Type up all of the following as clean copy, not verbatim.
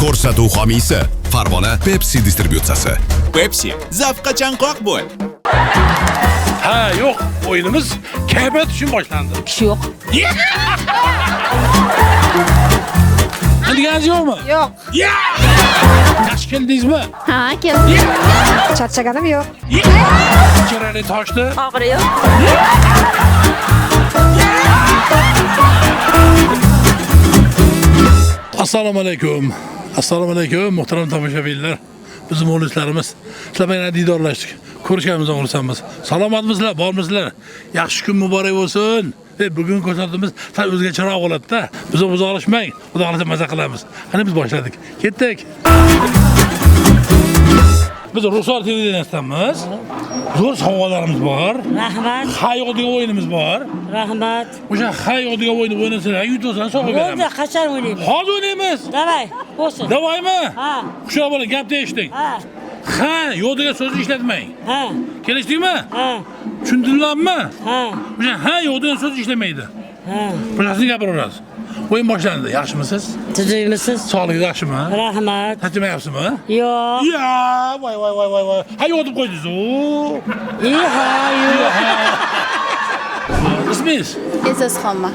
Ko'rsatuv homiysi Farg'ona Pepsi distributsiyasi. Pepsi, zavqqa chanqoq bo'l. Ha, yo'q, o'yinimiz kayfiyat uchun boshlandi. Kishi yo'q. Deganingiz yo'qmi? Yo'q. Yaxshi keldingizmi? Ha, keldim. Charchaganim yo'q. Chiroyli toshdi. Og'ri yo'q. Assalomu alaykum. Assalomu alaykum muhtaram tomoshabinlar. Bizim muxlislarimiz. Sizlar bilan diydorlashdik. Ko'rishganimizdan xursandmiz. Salomatmisizlar, bormisizlar? Yaxshi kun muborak bo'lsin. Bugun ko'rsatuvimiz sal o'zgacharoq bo'ladi-da. Biz uzoqlashmang. Xudo xolasa maza qilamiz. Qani biz boshladik. Ketdik. Biz Rusor televideniyasidanmiz. Zo'r savollarimiz bor. Rahmat, Ha yo'q degan o'yinimiz bor. rahmat. O'sha ha yo'q degan o'yinni o'ynasalar, yutsalar sovg'a Bo'ldi, beramiz. qachon o'ynaymiz? Hozir o'ynaymiz. Davay, bo'lsin. Davoymi? Ha, Hushyor bo'ling, gapni eshiting. ha, Ha, yo'q degan so'zni ishlatmang. ha, Kelishdikmi? ha, Tushundinglarmi? ha, O'sha ha yo'q degan so'z ishlamaydi. ha. Boshqasini gapiraverasiz. O'yin boshlandi. Yaxshimisiz? Tuzukmisiz? Sog'ligingiz yaxshimi? Rahmat. Charchamayapsizmi? Yo'q. Ya, voy voy voy voy voy. Ha yo'q deb qo'ydingiz. U. Ha, yo'q. Ismingiz? E'zozxonman.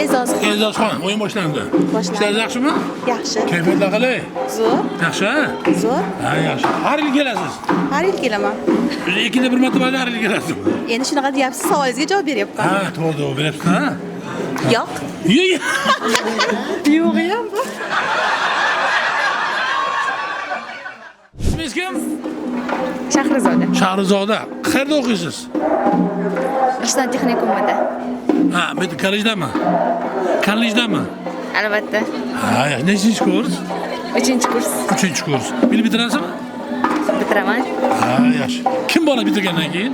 E'zozxon. E'zozxon. O'yin boshlandi. Boshlandi. Ishlaringiz yaxshimi? Yaxshi. Kayfiyatlar qalay? Zo'r, Yaxshi, ha? zo'r. Ha, yaxshi. Har yil kelasiz. Har yil kelaman. Ikki yilda bir marta bo'ladi, har yil kelasiz. Endi shunaqa deyapsiz, savolingizga javob beryapman. Ha, to'g'ri, to'g'ri beryapsiz, ha? Yo'q. Yo'q. Yo'q ham bu. Ismingiz kim? Shahrizoda. Shahrizoda. Qayerda o'qiysiz? Rishton texnikumida. Ha, bu yerda kollejdami? Kollejdami? Albatta. Ha, yaxshi. Nechinchi kurs? 3-kurs 3-kurs. Bilib bitirasizmi? bitiraman. Ha, yaxshi. Kim bola bitirgandan keyin?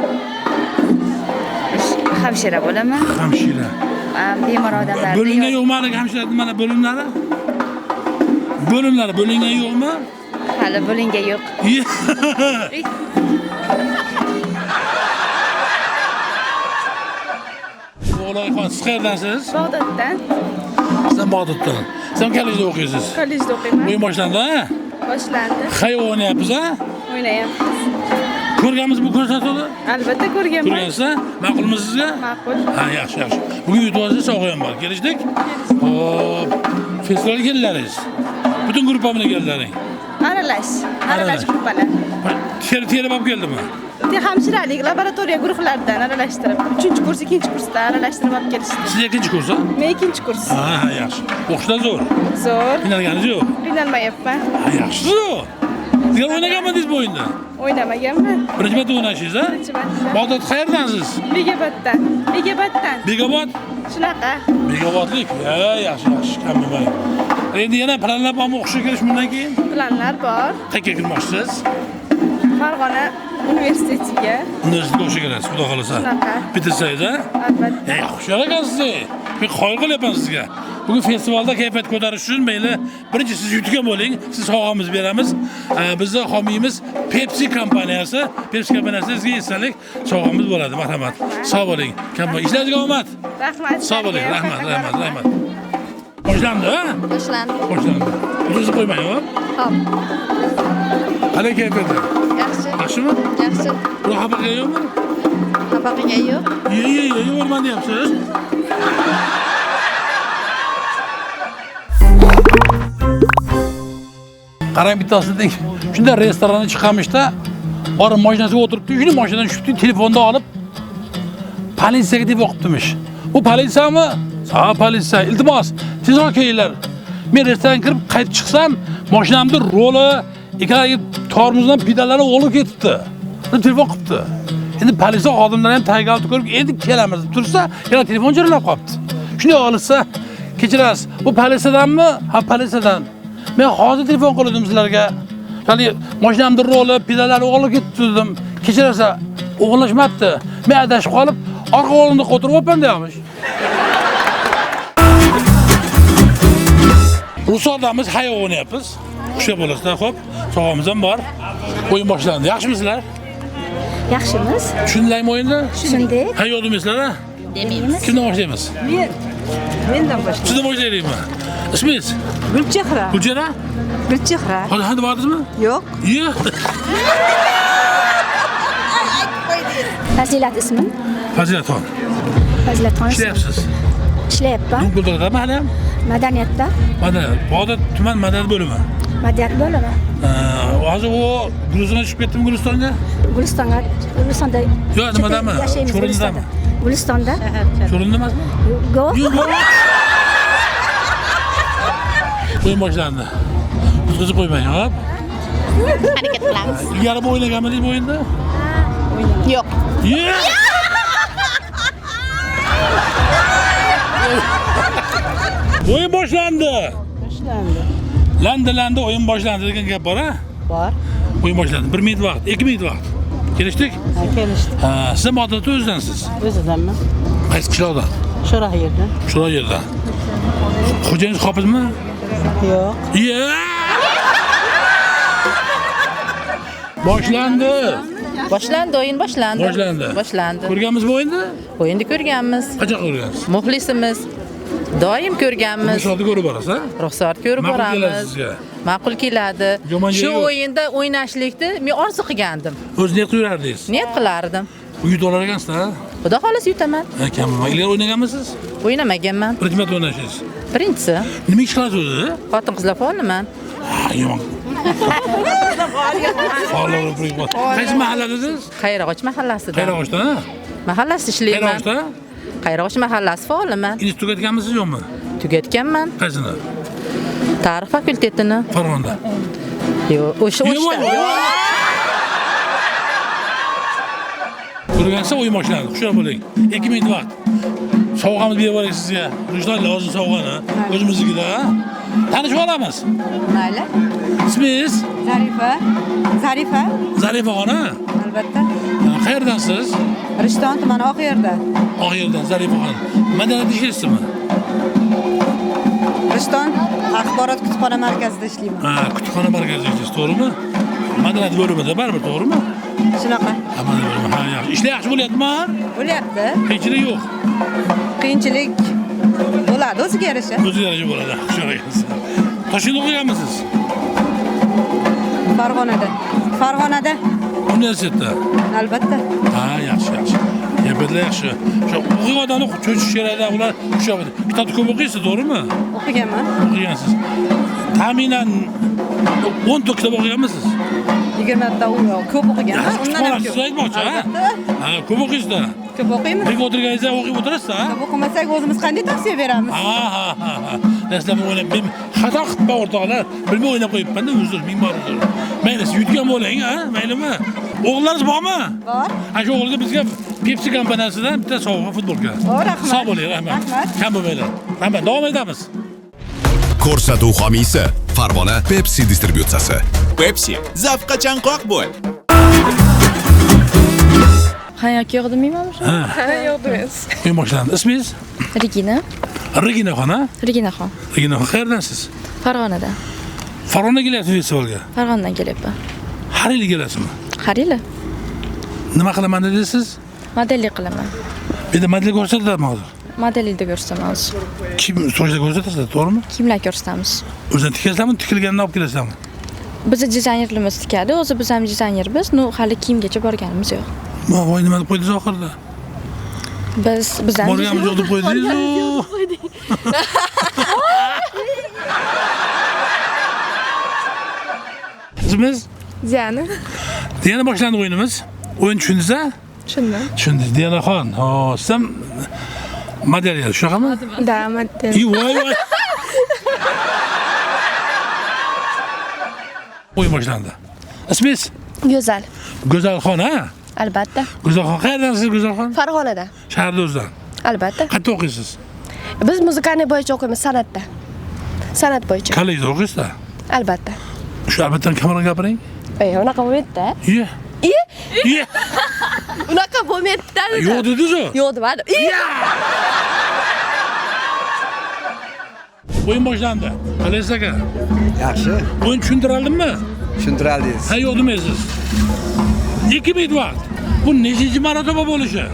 Hamshira bo'laman. Hamshira. Bemor odamlarni Bo'lingan yo'qmi hali hamshira mana bo'limlari? Bo'limlari bo'lingan yo'qmi? Hali bo'lingan yo'q. O'g'loyxon, siz qayerdansiz? Bag'doddan. Siz ham Bag'doddan. Siz ham kollejda o'qiysiz. Kollejda o'qiyman. O'yin boshlandi, ha? Boshlandi. Hay o'ynayapmiz, ha? O'ynayapmiz. Ko'rganmiz bu ko'rsatuvni? Albatta ko'rganman. Ko'rgansiz, ha? Ma'qulmi sizga? Ma'qul. Ha, yaxshi, yaxshi. Bugun yutib olsangiz sovg'a ham bor. Kelishdik? Xo'p. Festivalga keldilaringiz. Butun gruppa bilan keldilaring. Aralash. Aralash gruppalar. Terib terib olib keldimi? Hamshiralik laboratoriya guruhlaridan aralashtirib, 3-kurs, 2-kursdan aralashtirib olib kelishdi. Siz 2-kurs, ha? Men 2-kurs. Ha, yaxshi. O'qishdan zo'r. Zo'r. Qiynalganingiz yo'q. Qiynalmayapman. Ha, yaxshi. Sizlar o'ynaganmidingiz bu o'yinda? O'ynamaganman. Birinchi marta o'ynashingiz, ha? Birinchi marta. Bag'dod qayerdansiz? Begoboddan. Begoboddan. Begobod? Shunaqa. Begobodlik. Ha, yaxshi, yaxshi. Kam bo'lmang. Endi yana planlar bormi o'qishga kirish bundan keyin? Planlar bor. Qayerga kirmoqchisiz? Farg'ona universitetiga. Universitetga o'qishga kirasiz, xudo xolasa. Shunaqa. Bitirsangiz, ha? Albatta. Hushyor ekansiz. Men qoyil qilyapman sizga. Bugun festivalda kayfiyat ko'tarish uchun mayli birinchi siz yutgan bo'ling, siz sovg'amiz beramiz. Bizni homiyimiz Pepsi kompaniyasi. Pepsi kompaniyasi sizga esdalik sovg'amiz bo'ladi. Marhamat. Sog' bo'ling. Ishlaringizga omad. Rahmat. Sog' bo'ling. Rahmat, rahmat, rahmat. Boshlandi, ha? Boshlandi. Boshlandi. O'zingizni qo'ymang, hop. Hop. Qalay kayfiyat? Yaxshi. Yaxshimi? Yaxshi. Birov xafa qilgan yo'qmi? Xafa qilgan yo'q. Ye, ye, ye, yo'qman deyapsiz. Qarang bittasini deng. Shunda restoranga chiqamishda, borib mashinasiga o'tiribdi, shuni mashinadan tushibdi, telefonni olib politsiyaga deb o'qibdimish. Bu politsiyami? Ha, politsiya. Iltimos, tezroq kelinglar. Men restoranga kirib qaytib chiqsam, mashinamni roli, ikkalagi tormozdan pedallari o'g'irlab ketibdi. Deb telefon qilibdi. Endi politsiya xodimlari ham taygalni ko'rib, endi kelamiz deb tursa, yana telefon jiringlab qolibdi. Shunday olsa, kechirasiz, bu politsiyadanmi? Ha, politsiyadan. Men hozir telefon qildim sizlarga. Ya'ni mashinamni roli, pedallari o'g'irlab ketdi dedim. Kechirasiz, o'g'irlashmabdi. Men adashib qolib, orqa o'rindiqqa o'tirib olibman deyapmish. Rusordamiz, hayo o'ynayapmiz. Hushyor bo'lasizlar, xo'p. Sovg'amiz ham bor. O'yin boshlandi. Yaxshimisizlar? Yaxshimiz. Tushundinglarmi o'yinni? Tushundik. Ha, yo'q demaysizlar, ha? Demaymiz. Kimdan boshlaymiz? Men. Mendan boshlayman. Sizdan boshlaylikmi? Ismingiz? Gulchehra. Gulchehra? Gulchehra. Hozir ha devordingizmi? Yo'q. Yo'q. Fazilat ismim. Fazilatxon. Fazilatxon. Ishlayapsiz? Ishlayapman. Dunkuldaradami hali ham? Madaniyatda. Madaniyat. Bag'dod tuman madaniyat bo'limi. Madaniyat bo'limi. Hozir u Gulistonga chiqib ketdimi Gulistonga? Gulistonga, Gulistonda. Yo'q, nimadami? Cho'rindami? Gulistonda. Cho'rinda emasmi? Yo'q. Yo'q. O'yin boshlandi. Yutqizib qo'ymang, hop. Harakat qilamiz. Ilgari bu o'ynaganmidingiz bu o'yinda? Yo'q. Yo'q. O'yin boshlandi. Boshlandi. Landi o'yin boshlandi degan gap bor, ha? Bor. O'yin boshlandi. 1 minut vaqt, 2 minut vaqt. Kelishdik? Ha, kelishdik. Ha, siz ham odatda o'zidansiz. O'zidanmi? Qaysi qishloqdan? Sho'roq yerdan. Sho'roq yerdan. Xo'jangiz hofizmi? Yo'q. Boshlandi. Boshlandi, o'yin boshlandi. Boshlandi. Boshlandi. Ko'rganmiz bu o'yinni? O'yinni ko'rganmiz. Qachon ko'rgansiz? Muxlisimiz. Doim ko'rganmiz. Ruxsatni ko'rib borasiz, ha? Ruxsat ko'rib Ma'qul keladi boramiz. sizga. Ma'qul keladi. Yomon Shu joyi yo'q. o'yinda o'ynashlikni men orzu qilgandim. O'zi niyat qilardingiz? Niyat qilardim. Uyda olar ekansiz, ha? Xudo xohlasa yutaman. Ha, kam. Ilgari o'ynaganmisiz? O'ynamaganman. Birinchi marta o'ynashingiz. Birinchisi. Nima ish qilasiz o'zi? Xotin-qizlar faoliman. Ha, yomon. Faollar bo'lib. Qaysi mahalladasiz? Qayrag'och mahallasida. Qayrag'ochda, ha? Mahallasida ishlayman. Qayrag'ochda? Qayrag'och mahallasi faoliman. Institut tugatganmisiz yo'qmi? Tugatganman. Qaysini? Tarix fakultetini. Farg'onada. Yo'q, o'sha o'shda. Ko'rgansiz o'yin boshlandi. Hushyor bo'ling. 2 minut vaqt. Sovg'amizni berib yuboring sizga. Rishton lozim sovg'ani. O'zimiznikida. Tanishib olamiz. Mayli. Ismingiz? Zarifa. Zarifa. Zarifa xona. Albatta. Qayerdansiz? Rishton tumani Oqyerda. Oqyerdan Zarifa xon. Madaniyatda ishlaysizmi? Rishton axborot kutubxona markazida ishlayman. Ha, kutubxona markazida ishlaysiz, to'g'rimi? Madaniyat bo'limida baribir, to'g'rimi? Shunaqa. Ha, madaniyat bo'limi. Ha, yaxshi. Ishlar yaxshi bo'lyaptimi? Bo'lyapti. Qiyinchilik yo'q. Qiyinchilik bo'ladi o'ziga yarasha. O'ziga yarasha bo'ladi. Hushyor ekansiz. Toshkentda o'qiganmisiz? Farg'onada. Farg'onada. Universitetda. Albatta. Ha, yaxshi, yaxshi. Gaplar yaxshi. O'sha o'qigan odamni cho'chish kerakda, ular hushyor bo'ladi. Kitobni ko'p o'qiysiz, to'g'rimi? O'qiganman. O'qigansiz. Taxminan 10 ta kitob o'qiganmisiz? 20 ta ko'p o'qiganman. Undan ham Siz ko'p. aytmoqchi, ha? Albatta. Ha, ko'p o'qiysiz-da. Ko'p o'qiymiz. Birga o'tirganingizda o'qib o'tirasiz, ha? Ko'p o'qimasak o'zimiz qanday tavsiya beramiz? Ha, ha, ha, ha. Dastlab o'ylab, men xato qilibman o'rtoqlar. Bilmay o'ynab qo'yibman-da, uzr, ming bor uzr. Mayli, siz yutgan bo'ling, ha? Maylimi? O'g'illarimiz bormi? Bor. Ha, shu o'g'ilga bizga Pepsi kompaniyasidan bitta sovg'a futbolka. O, rahmat. Sog' bo'ling, rahmat. Rahmat. Kam bo'lmanglar. Rahmat, davom etamiz. Ko'rsatuv homiysi Farg'ona Pepsi distributsiyasi. Pepsi, zavqqa chanqoq bo'l. Ha yoki yo'q demaymanmi shu? Ha. Ha, yo'q demaysiz. O'yin boshlandi. Ismingiz? Regina. Reginaxon, ha? Reginaxon. Reginaxon, qayerdansiz? Farg'onada. Farg'onadan kelyapsiz festivalga. Farg'onadan kelyapman. Har yili kelasizmi? Har yili Nima qilaman dedingiz? Modellik qilaman. Bu yerda modellik ko'rsatiladimi hozir? Modellikda ko'rsataman hozir. Kim so'rashda ko'rsatasizlar, to'g'rimi? Kiyimlar ko'rsatamiz. O'zini tikasizlarmi, tikilganini olib kelasizlarmi? Bizni dizaynerlarimiz tikadi, o'zi biz ham dizaynermiz, ну hali kiyimgacha borganimiz yo'q. Voy, nima deb qo'ydingiz oxirida? Biz ham Borganimiz yo'q deb qo'ydingiz. Ismingiz? Diana. Diana boshlandi o'yinimiz. O'yin tushundingiz-a? Tushundim. Tushundingiz. Dianaxon, ho, siz ham modelyer, shunaqami? Da, model. Voy voy. O'yin boshlandi. Ismingiz? Go'zal. Go'zalxon, ha? Albatta. Go'zalxon, qayerdansiz Go'zalxon? Farg'onada. Shaharda o'zidan. Albatta. Qayerda o'qiysiz? Biz muzikalniy bo'yicha o'qiymiz, san'atda. San'at bo'yicha. Kollejda o'qiysizda? Albatta. Shu albatta kamroq gapiring. Ey, unaqa bo'lmaydi-da. Iye. Iye. Iye. Unaqa bo'lmaydi-da. Yo'q dedingiz-ku. Yo'q demadim. Iye. O'yin boshlandi. Qalaysiz aka? Yaxshi. O'yin tushuntirildimi? Tushuntirildingiz. Ha, yo'q demaysiz. 2 minut vaqt. Bu nechinchi marotaba bo'lishi?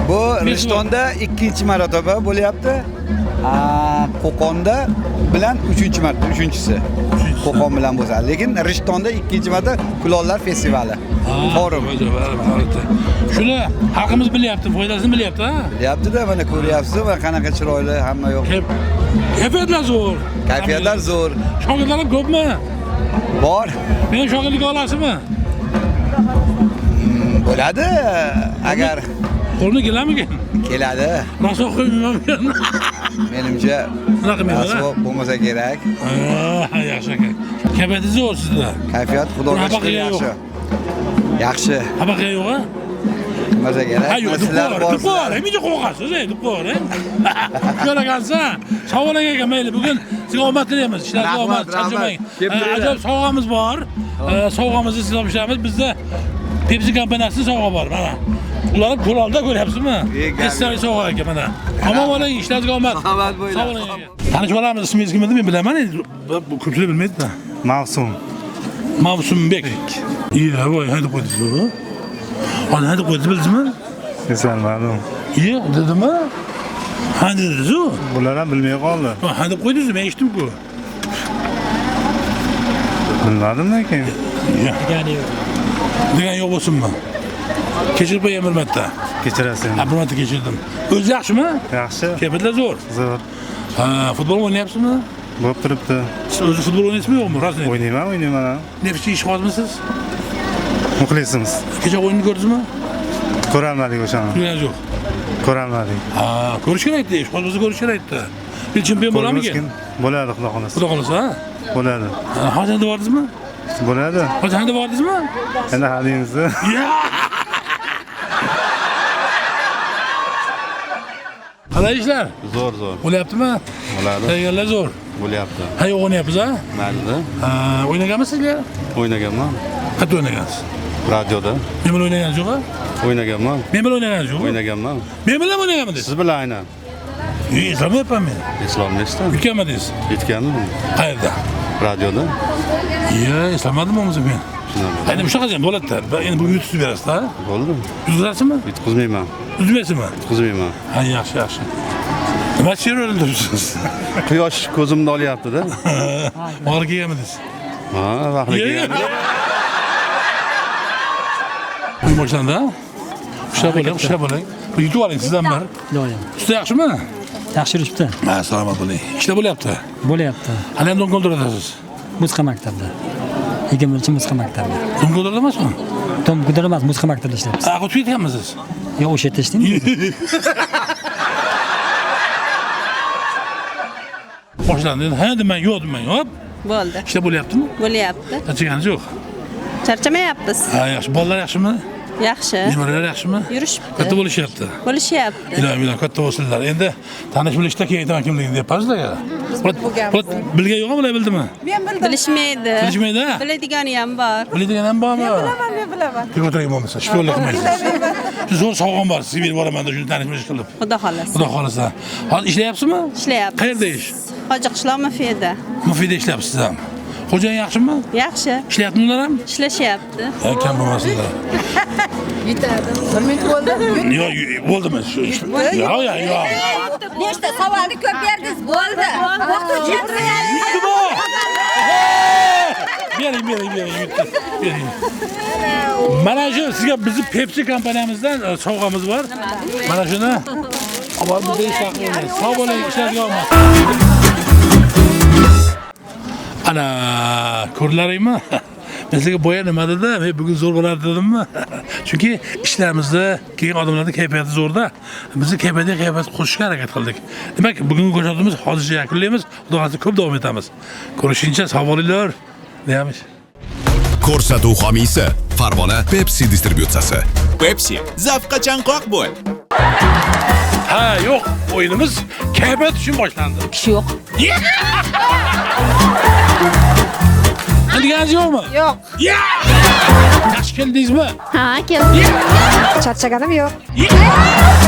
Bu Rishtonda 2-marotaba bo'lyapti. Qo'qonda bilan 3-marta, 3-chisi. Qo'qon bilan bo'lsa, lekin Rishtonda 2-marta kulollar festivali. Forum. Shuni xalqimiz bilyapti, foydasini bilyapti, ha? Bilyapti-da, mana ko'ryapsiz, mana qanaqa chiroyli, hamma yo'q. Kayfiyatlar zo'r. Kayfiyatlar zo'r. Shogirdlar ham ko'pmi? Bor. Meni shogirdlikka olasizmi? Bo'ladi, agar qo'lni kelarmikan? Keladi. Rasvo qo'ymayman. Menimcha Shunaqa qilmayman, rasvo bo'lmasa kerak. Ha, yaxshi aka. Kayfiyatingiz zo'r sizda. Kayfiyat Xudoga Xafa shukr qilgan yo'q. yaxshi. Yaxshi. Xafa qilgan yo'q, ha? Qilmasa kerak. Ha, yo'q, deb Sizlar qo'yavering, deb borsizlar. qo'yavering. Menga qo'rqasiz, ey, deb qo'yavering. Shular ekansan. Savol aka, mayli, bugun sizga omad tilaymiz. Ishlaringizga Rahmat, omad, rahmat. charchamang. Kelib turinglar. Ajoyib sovg'amiz bor. Sovg'amizni sizga topshiramiz. Bizda Pepsi kompaniyasining sovg'a bor, mana. Ular ham ko'rolda ko'ryapsizmi? Gap Esdalik sovg'a aka, mana. Omon bo'ling, ishlaringizga omad. Omad bo'linglar. Sog' bo'ling aka. Tanishib olamiz, ismingiz kim edi? Men bilaman, endi bu ko'pchilik bilmaydi-da. Mavsum. Mavsumbek. Iya, voy, hayda qo'ydingiz bu. Hozir hayda qo'ydingiz, bildingizmi? Eslamadim. Iya, dedimi? Ha, dedingiz-u. Bular ham bilmay qoldi. Ha, deb qo'ydingiz, men eshitdim-ku. Bilmadim lekin. Degani yo'q. Degani yo'q bo'lsinmi? Kechirib qo'yay bir marta. Kechirasiz. Ha, bir marta kechirdim. O'zi yaxshimi? Yaxshi. Kayfiyatlar zo'r. Zo'r. Ha, futbol o'ynayapsizmi? Bo'lib turibdi. Siz o'zi futbol o'ynaysizmi yo'qmi? Rostini ayting. O'ynayman, o'ynayman. Neftchi ishqibozmisiz? Muxlisimiz. Kecha o'yinni ko'rdingizmi? Ko'rolmadik o'shani. Ko'rganingiz yo'q. Ko'rolmadik. Ha, ko'rish kerak edi. Ishqiboz bo'lsa ko'rish kerak edi. Bir chempion bo'larmikin? Bo'ladi, Xudo xolasa. Xudo xolasa, ha? Bo'ladi. Ha, hozir endi bordingizmi? Bo'ladi. Hozir endi bordingizmi? Endi hadingizni. Qalay ishlar? Zo'r, zo'r. Bo'lyaptimi? Bo'ladi. Tayyorlar zo'r. Bo'lyapti. Ha, yo'q o'ynayapsiz, ha? Mayli. Ha, o'ynaganmisizlar? O'ynaganman. Qayerda o'ynagansiz? Radioda. Men bilan o'ynagansiz yo'q, ha? O'ynaganman. Men bilan o'ynagansiz yo'q? O'ynaganman. Men bilan o'ynaganmidingiz? Siz bilan aynan. Yo'q, eslamayapman men. Eslolmaysizmi? Yutganmidingiz? Yutgandim. Qayerda? Radioda. Yo'q, eslamadim bo'lmasa men. Endi shunaqa ham bo'ladi-da. Endi bugun yutqizib berasiz-da. Bo'ldi. Yutqizasizmi? Yutqizmayman. Yutqizmaysizmi? Yutqizmayman. Ha, yaxshi, yaxshi. Nima she'r o'ldiribsiz? Quyosh ko'zimni olyapti-da. Og'ir kelganmidingiz? Ha, vaqti kelgan. O'yin boshlandi, ha? Hushyor bo'ling, hushyor bo'ling. Bir yutib oling sizdan bir. Doim. Usta yaxshimi? Yaxshi yurishibdi. Ha, salomat bo'ling. Ishlar bo'lyapti. Bo'lyapti. Hali ham Do'ngko'lda-siz. Musiqa maktabida. 20-musiqa maktabida. Do'ngko'lda emasmi? Do'ngko'lda emas, musiqa maktabida ishlayapmiz. Ha, o'tib ketganmisiz? Yo'q, o'sha yerda ishlaymiz. Boshlandi. Endi ha demang, yo'q demang, hop. Bo'ldi. Ishlar bo'lyaptimi? Bo'lyapti. Charchaganingiz yo'q. Charchamayapmiz. Ha, yaxshi. Bolalar yaxshimi? Yaxshi. Nevaralar yaxshimi? Yurishibdi. Katta bo'lishyapti. Bo'lishyapti. Ilohim, ilohim, katta bo'lsinlar. Endi tanish bilishda keyin aytaman kimligini deb sizlarga. Bilgan yo'qmi, ular bildimi? Men bildim. Bilishmaydi. Bilishmaydi, ha? Biladigani ham bor. Biladigan ham bormi? Men bilaman, men bilaman. Tek o'tiring bo'lmasa, shpionlik qilmaysiz. Shu zo'r sovg'am bor, sizga berib boraman shuni tanish bilish qilib. Xudo xolasa. Xudo xolasa. Hozir ishlayapsizmi? Ishlayapmiz. Qayerda ish? Hoji qishloq Mufida. Mufida ishlayapsiz ham. Xo'jayin yaxshimi? Yaxshi. Ishlayaptimi ular ham? Ishlashyapti. Ha, kam bo'lmasinlar. Yutadi. 1 minut bo'ldi. Yo'q, bo'ldimi? Yo'q, yo'q, yo'q. Nechta savolni ko'p berdingiz, bo'ldi. O'qituvchi Yutdimi? Bering, bering, bering, yutdi. Bering. Mana shu sizga bizni Pepsi kompaniyamizdan sovg'amiz bor. Mana shuni olib bizga ishlar qilmaymiz. Sog' bo'ling, ishlaringizga omad. Ana, ko'rdilaringmi? Men sizga boya nima dedim? Men bugun zo'r bo'ladi dedimmi? Chunki ishlarimizda kelgan odamlarning kayfiyati zo'rda. Bizni kayfiyatga kayfiyat qo'shishga harakat qildik. Demak, bugungi ko'rsatuvimiz hozircha yakunlaymiz. Xudo xohlasa ko'p davom etamiz. Ko'rishguncha sog' bo'linglar. Deyamiz. Ko'rsatuv homiysi Farg'ona Pepsi distributsiyasi. Pepsi, zavqqa chanqoq bo'l. Ha, yo'q, o'yinimiz kayfiyat uchun boshlandi. Kishi yo'q. Deganingiz yo'qmi? Yo'q. Yaxshi keldingizmi? Ha, keldim. Charchaganim yo'q.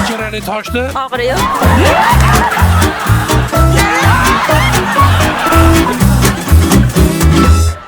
Chiroyli toshdi. Og'ri yo'q.